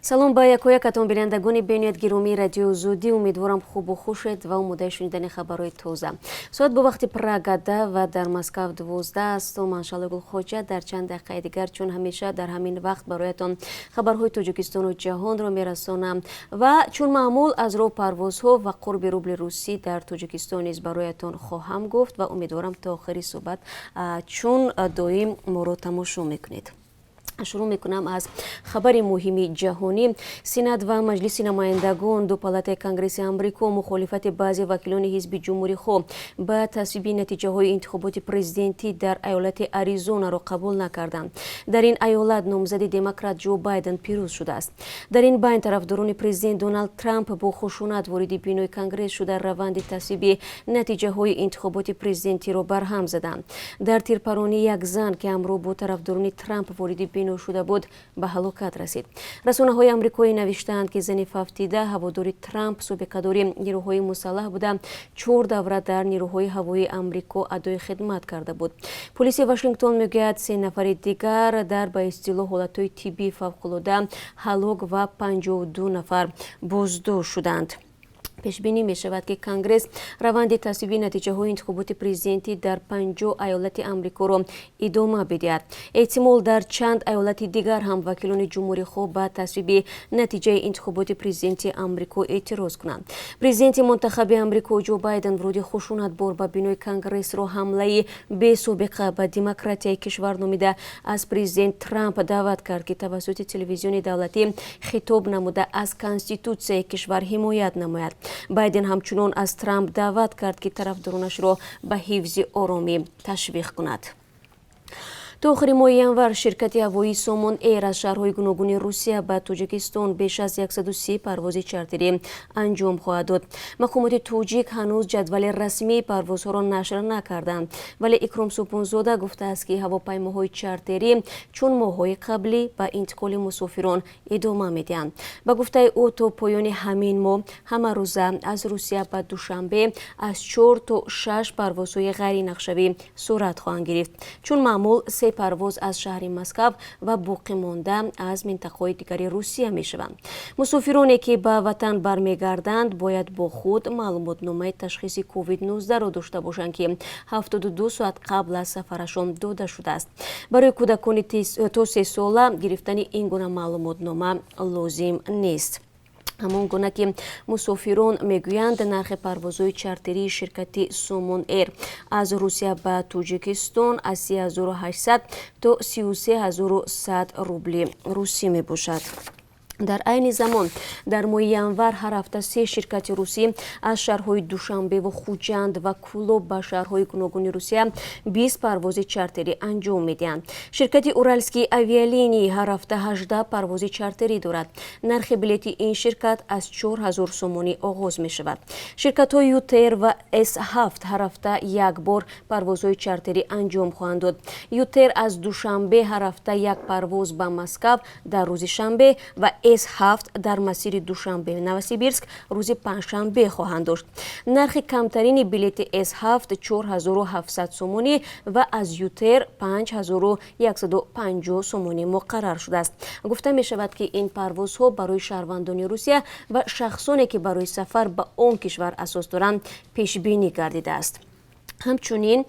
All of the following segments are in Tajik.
Салом ба якоякатон, бинандагони бениҳоят гиромии Радиои Озодӣ. Умедворам, хубу хушед ва омодаи шунидани хабарҳои тоза. Соат бо вақти Прага 10 ва дар Москав 12 асту ман, Шалогулхоҷа, дар чанд дақиқаи дигар, чун ҳамеша дар ҳамин вақт, бароятон хабарҳои Тоҷикистону ҷаҳонро мерасонам ва чун маъмул аз роҳ, парвозҳо ва қурби рубли русӣ дар Тоҷикистон низ бароятон хоҳам гуфт ва умедворам, то охири суҳбат чун доим моро тамошо мекунед. Шурӯъ мекунам аз хабари муҳими ҷаҳонӣ. Сенат ва Маҷлиси намояндагон, ду палатаи Конгресси Амрико, мухолифати баъзе вакилони ҳизби ҷумҳурихоҳ ба тасвиби натиҷаҳои интихоботи президентӣ дар айолати Аризонаро қабул накарданд. Дар ин айолат номзади демократ Ҷо Байден пирӯз шудааст. Дар ин байн тарафдорони президент Доналд Трамп бо хушунат вориди бинои Конгресс шуда, раванди тасвиби натиҷаҳои интихоботи президентиро барҳам заданд. Дар тирпаронӣ як зан, ки ҳамроҳ бо тарафдорони Трамп вориди бино шуда буд, ба ҳалокат расид. Расонаҳои амрикоӣ навиштаанд, ки зани фавтида ҳаводори Трамп, собиқадори нерӯҳои мусаллаҳ буда, чор давра дар нерӯҳои ҳавоии Амрико адои хидмат карда буд. Полиси Вашингтон мегӯяд, се нафари дигар дар ба истилоҳ ҳолатҳои тиббии фавқулода ҳалок ва 52 нафар боздошт шуданд. Пешбинӣ мешавад, ки Конгресс раванди тасвиби натиҷаҳои интихоботи президентӣ дар 50 айолати Амрикоро идома бидиҳад. Эҳтимол, дар чанд айолати дигар ҳам вакилони ҷумҳурихоҳ ба тасвиби натиҷаи интихоботи президенти Амрико эътироз кунанд. Президенти мунтахаби Амрико Ҷо Байден вуруди хушунатбор ба бинои Конгрессро ҳамлаи бесобиқа ба демократияи кишвар номида, аз президент Трамп даъват кард, ки тавассути телевизиони давлатӣ хитоб намуда, аз конститутсияи кишвар ҳимоят намояд. Байден ҳамчунон аз Трамп даъват кард, ки тарафдоронашро ба ҳифзи оромӣ ташвиқ кунад. То охири моҳи январ ширкати ҳавоии Сомон Эйр аз шаҳрҳои гуногуни Русия ба Тоҷикистон беш аз 130 парвози чартерӣ анҷом хоҳад дод. Мақомоти тоҷик ҳанӯз ҷадвали расмии парвозҳоро нашр накарданд, вале Икром Супонзода гуфтааст, ки ҳавопаймоҳои чартерӣ чун моҳҳои қаблӣ ба интиқоли мусофирон идома медиҳанд. Ба гуфтаи ӯ, то поёни ҳамин моҳ ҳамарӯза аз Русия ба Душанбе аз чор то шаш парвозҳои ғайринақшавӣ сурат хоҳанд гирифт. Чун маъмул, се парвоз аз шаҳри Москав ва боқимонда аз минтақаҳои дигари Русия мешаванд. Мусофироне, ки ба ватан бармегарданд, бояд бо худ маълумотномаи ташхиси COVID-19-ро дошта бошанд, ки 72 соат қабл аз сафарашон дода шудааст. Барои кӯдакони то 3 сола гирифтани ин гуна маълумотнома лозим нест. Ҳамон гуна ки мусофирон мегӯянд, нархи парвозҳои чартерии ширкати Сомон Эйр аз Русия ба Тоҷикистон аз 3800 то 33 100 рубли русӣ мебошад. Дар айни замон дар моҳи январ ҳар ҳафта се ширкати русӣ аз шаҳрҳои Душанбеву Хуҷанд ва Кӯлоб ба шаҳрҳои гуногуни Русия 20 парвози чартерӣ анҷом медиҳанд. Ширкати Уральские авиалинии ҳар ҳафта 18 парвози чартерӣ дорад. Нархи билети ин ширкат аз 4000 сомонӣ оғоз мешавад. Ширкатҳои ЮТэйр ва С7 ҳар ҳафта як бор парвозҳои чартерӣ анҷом хоҳанд дод. ЮТэйр аз Душанбе ҳар ҳафта як парвоз ба Москав дар рӯзи шанбе ва С7 дар масири Душанбе Новосибирск рӯзи панҷшанбе хоҳанд дошт. Нархи камтарини билети С7 4700 сомонӣ ва аз ЮТэйр 5150 сомонӣ муқаррар шудааст. Гуфта мешавад, ки ин парвозҳо барои шаҳрвандони Русия ва шахсоне, ки барои сафар ба он кишвар асос доранд, пешбинӣ гардидааст. Ҳамчунин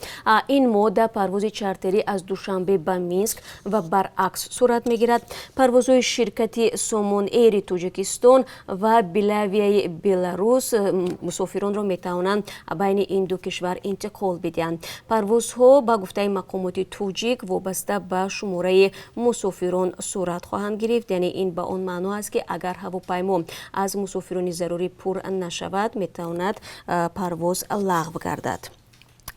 ин моҳ парвози чартерӣ аз Душанбе ба Минск ва баръакс сурат мегирад. Парвозҳои ширкати Сомон Эйри Тоҷикистон ва Белавияи Беларус мусофиронро метавонанд байни ин ду кишвар интиқол бидиҳанд. Парвозҳо, ба гуфтаи мақомоти тоҷик, вобаста ба шумораи мусофирон сурат хоҳанд гирифт. Яъне ин ба он маъно аст, ки агар ҳавопаймо аз мусофирони зарурӣ пур нашавад, метавонад парвоз лағв гардад.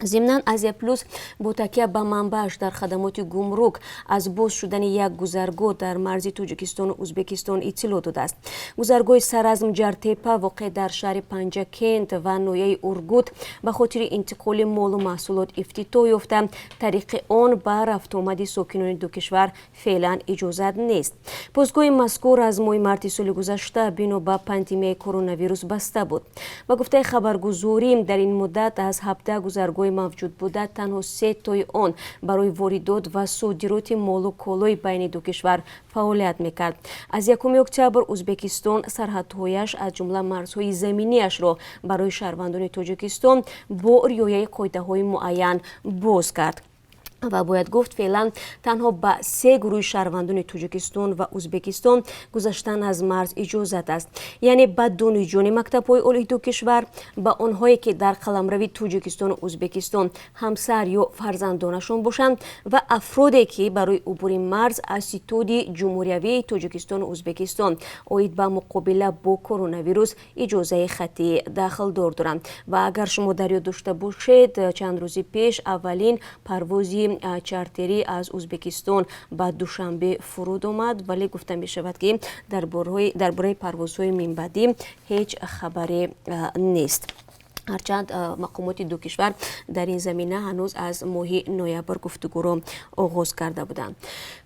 Зимнан, Азия Плюс бо такя ба манбааш дар хадамоти гумрук аз боз шудани як гузаргоҳ дар марзи Тоҷикистону Ӯзбекистон иттилоъ додааст. Гузаргоҳи Саразм Ҷартепа, воқеъ дар шаҳри Панҷакент ва ноҳияи Ургут, ба хотири интиқоли молу маҳсулот ифтитоҳ ёфта, тариқи он ба рафтуомади сокинони ду кишвар феълан иҷозат нест. Постгоҳи мазкур аз моҳи марти соли гузашта бино ба пандемияи коронавирус баста буд. Ба гуфтаи хабаргузорӣ, дар ин муддат аз 17 гузаргоҳи марзҳои мавҷуд буда, танҳо се тои он барои воридот ва содироти молу колои байни ду кишвар фаъолият мекард. Аз 1 октябр Узбекистон сарҳадҳояш, аз ҷумла марзҳои заминиашро барои шаҳрвандони Тоҷикистон бо риояи қоидаҳои муайян боз кард. Ва бояд гуфт, феълан танҳо ба се гурӯҳи шаҳрвандони Тоҷикистон ва Узбекистон гузаштан аз марз иҷозат аст, яъне ба донишҷӯёни мактабҳои олии ду кишвар, ба онҳое ки дар қаламрави Тоҷикистону Узбекистон ҳамсар ё фарзандонашон бошанд, ва афроде ки барои убури марз аз Ситоди Ҷумҳуриявии Тоҷикистону Узбекистон оид ба муқобила бо коронавирус иҷозаи хаттии дахлдор доранд. Ва агар шумо дар ёд дошта бошед, чанд рӯзи пеш аввалин парвози чартерӣ аз Узбекистон ба Душанбе фуруд омад, вале гуфта мешавад, ки дар бораи парвозҳои минбаъдӣ ҳеҷ хабаре нест, ҳарчанд мақомоти ду кишвар дар ин замина ҳанӯз аз моҳи ноябр гуфтугӯро оғоз карда буданд.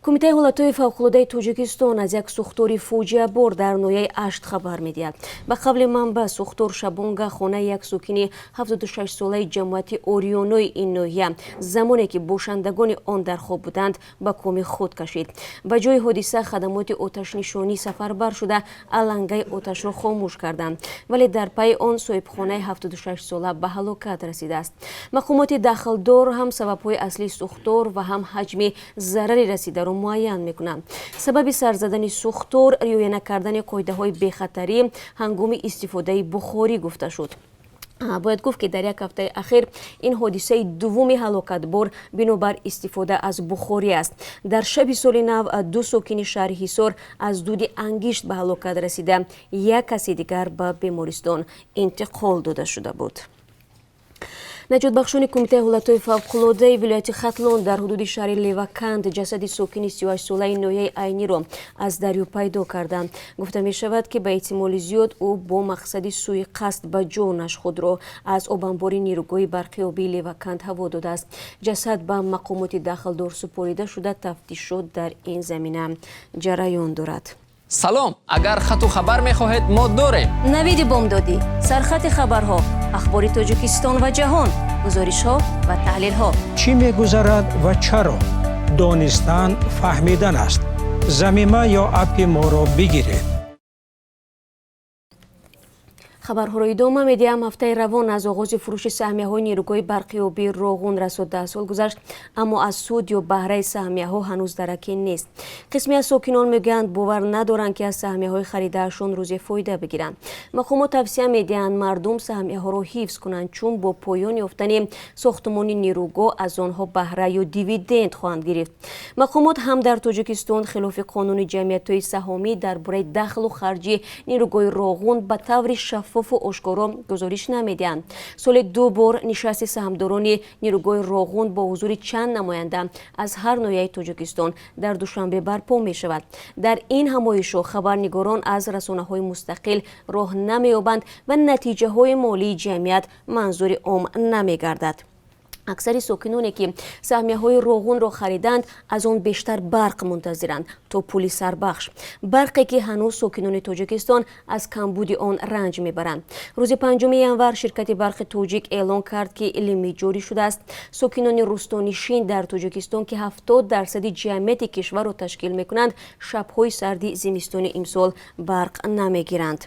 Кумитаи ҳолатҳои фавқулодаи Тоҷикистон аз як сӯхтори фоҷиабор дар ноҳияи Ашт хабар медиҳад. Ба қавли манбаъ, сӯхтор шабонга хонаи як сокини 76-солаи ҷамоати Ориёнои ин ноҳия, замоне ки бошандагони он дар хоб буданд, ба коми худ кашид. Ба ҷои ҳодиса хадамоти оташнишонӣ сафарбар шуда, алангаи оташро хомӯш карданд, вале дар пайи он соҳибхонаи 76-сола ба ҳалокат расидааст. Мақомоти дахлдор ҳам сабабҳои аслии сӯхтор ва ҳам ҳаҷми зарари расидаро муайян мекунанд. Сабаби сар задани сӯхтор риоя накардани қоидаҳои бехатарӣ ҳангоми истифодаи бухорӣ гуфта шуд. Бояд гуфт, ки дар як ҳафтаи ахир ин ҳодисаи дуввуми ҳалокатбор бинобар истифода аз бухорӣ аст. Дар шаби соли нав ду сокини шаҳри Ҳисор аз дуди ангишт ба ҳалокат расида, як каси дигар ба бемористон интиқол дода шуда буд. Наҷотбахшони Кумитаи ҳолатҳои фавқулодаи вилояти Хатлон дар ҳудуди шаҳри Леваканд ҷасади сокини 38-солаи ноҳияи Айниро аз дарё пайдо карданд. Гуфта мешавад, ки ба эҳтимоли зиёд ӯ бо мақсади сӯи қасд ба ҷонаш худро аз обанбори нерӯгоҳи барқиобии Леваканд ҳаво додааст. Ҷасад ба мақомоти дахлдор супорида шуда, тафтишот дар ин замина ҷараён дорад. Салом, агар хату хабар мехоҳед, мо дорем. Навиди бомдодӣ, сархати хабарҳо, ахбори Тоҷикистон ва ҷаҳон, гузоришҳо ва таҳлилҳо. Чӣ мегузарад ва чаро? Донистан фаҳмидан аст. Замима ё аппи моро бигиред. Хабарҳоро идома медиҳам. Ҳафтаи равон аз оғози фурӯши саҳмияҳои нерӯгоҳи барқиобии Роғун расо 10 сол гузашт, аммо аз суд ё баҳраи саҳмияҳо ҳанӯз дараке нест. Қисме аз сокинон мегӯянд, бовар надоранд, ки аз саҳмияҳои харидаашон рӯзе фоида бигиранд. Мақомот тавсия медиҳанд, мардум саҳмияҳоро ҳифз кунанд, чун бо поён ёфтани сохтмони нерӯгоҳ аз онҳо баҳра ё дивиденд хоҳанд гирифт. Мақомот ҳам дар Тоҷикистон хилофи қонуни ҷамъиятҳои саҳомӣ дар бораи дахлу харҷи нерӯгоҳи Роғун ба таври шаффофу ошкоро гузориш намедиҳанд. Соли ду бор нишасти саҳмдорони нерӯгоҳи Роғун бо ҳузури чанд намоянда аз ҳар ноҳияи Тоҷикистон дар Душанбе барпо мешавад. Дар ин ҳамоишҳо хабарнигорон аз расонаҳои мустақил роҳ намеёбанд ва натиҷаҳои молии ҷамъият манзури ом намегардад. Аксари сокиноне ки саҳмияҳои Роғунро хариданд, аз он бештар барқ мунтазиранд, то пули сарбахш, барқе ки ҳанӯз сокинони Тоҷикистон аз камбуди он ранҷ мебаранд. Рӯзи 5 январ ширкати Барқи Тоҷик эълон кард, ки лимит ҷорӣ шудааст. Сокинони рустонишин дар Тоҷикистон, ки 70% ҷамъияти кишварро ташкил мекунанд, шабҳои сарди зимистони имсол барқ намегиранд.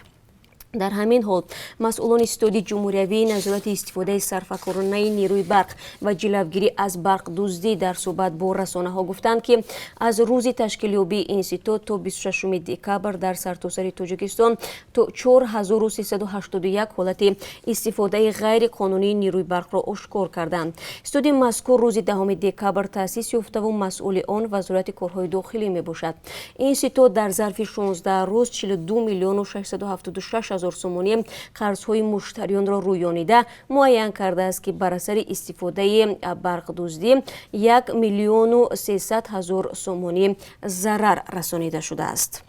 Дар ҳамин ҳол масъулони Ситоди Ҷумҳуриявии назорати истифодаи сарфакоронаи нерӯи барқ ва ҷилавгирӣ аз барқдуздӣ дар суҳбат бо расонаҳо гуфтанд, ки аз рӯзи ташкилёбии ин ситод то 26 декабр дар сартосари Тоҷикистон то 4381 ҳолати истифодаи ғайриқонунии нерӯи барқро ошкор карданд. Ситоди мазкур рӯзи 10 декабр таъсис ёфтаву масъули он Вазорати корҳои дохилӣ мебошад. Ин ситод дар зарфи 16 рӯз 42 миллиону 676 ҳазор сомонӣ қарзҳои муштариёнро рӯёнида, муайян кардааст, ки бар асари истифодаи барқдуздӣ 1 300 000 сомонӣ зарар расонида шудааст.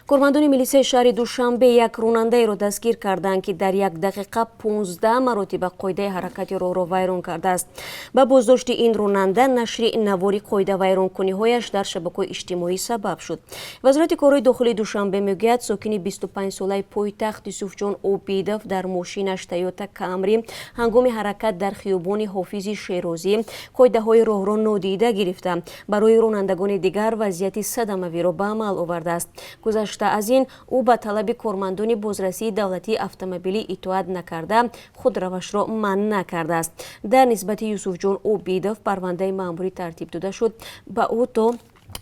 Кормандони милисияи шаҳри Душанбе як ронандаеро дастгир карданд, ки дар як дақиқа 15 маротиба қоидаи ҳаракати роҳро вайрон кардааст. Ба боздошти ин ронанда нашри навори қоидавайронкуниҳояш дар шабакаҳои иҷтимоӣ сабаб шуд. Вазорати корҳои дохилии Душанбе мегӯяд, сокини 25-солаи пойтахт Юсуфҷон Обидов дар мошинаш Тойота Камри ҳангоми ҳаракат дар хиёбони Ҳофизи Шерозӣ қоидаҳои роҳро нодида гирифта, барои ронандагони дигар вазъияти садамавиро ба амал овардааст. Гузашта аз ин, ӯ ба талаби кормандони бозрасии давлатии автомобилӣ итоат накарда, худравашро манъ накардааст. Дар нисбати Юсуфҷон Обидов парвандаи маъмурӣ тартиб дода шуд. Ба ӯ то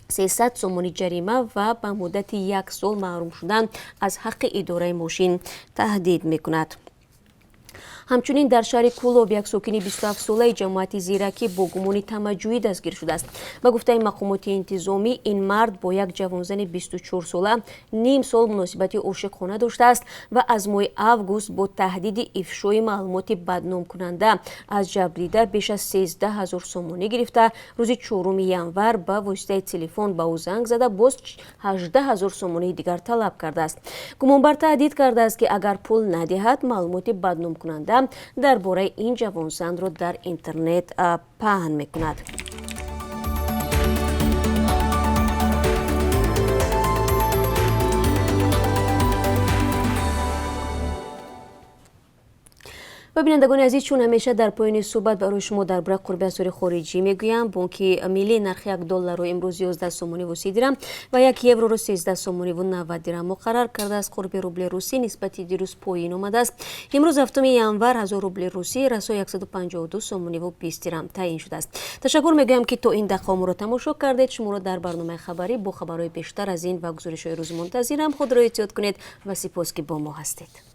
300 сомонӣ ҷарима ва ба муддати як сол маҳрум шудан аз ҳаққи идораи мошин таҳдид мекунад. Ҳамчунин дар шаҳри Кӯлоб як сокини 27-солаи ҷамоати Зиракӣ бо гумони тамаъҷӯӣ дастгир шудааст. Ба гуфтаи мақомоти интизомӣ, ин мард бо як ҷавонзани 24-сола ним сол муносибати ошиқона доштааст ва аз моҳи август бо таҳдиди ифшои маълумоти бадномкунанда аз ҷабрдида беш аз 13 ҳазор сомонӣ гирифта, рӯзи 4 январ ба воситаи телефон ба ӯ занг зада, боз 18 ҳазор сомонии дигар талаб кардааст. Гумонбар таҳдид кардааст, ки агар пул надиҳад, маълумоти бадномкунанда дар бораи ин ҷавонзанро дар интернет паҳн мекунад. Ва бинандагони азиз, чун ҳамеша дар поёни суҳбат барои шумо дар бораи қурби асъори хориҷӣ мегӯям, Бонки Миллӣ нархи 1 долларро имрӯз 11 сомонӣ ву 30 дирам ва 1 евроро 13 сомонӣ ву 90 дирам муқаррар кардааст. Қурби рубли русӣ нисбати дирӯз поён омадааст. Имрӯз 7 январ 1000 рубли русӣ расо 152 сомонӣ ву 20 дирам таъин шудааст. Ташаккур мегӯям, ки то ин дақиқа моро тамошо кардед. Шуморо дар барномаи хабарӣ бо хабарҳои бештар аз ин ва гузоришҳои рӯз мунтазирам. Худро эҳтиёт кунед ва сипос, ки бо мо ҳастед.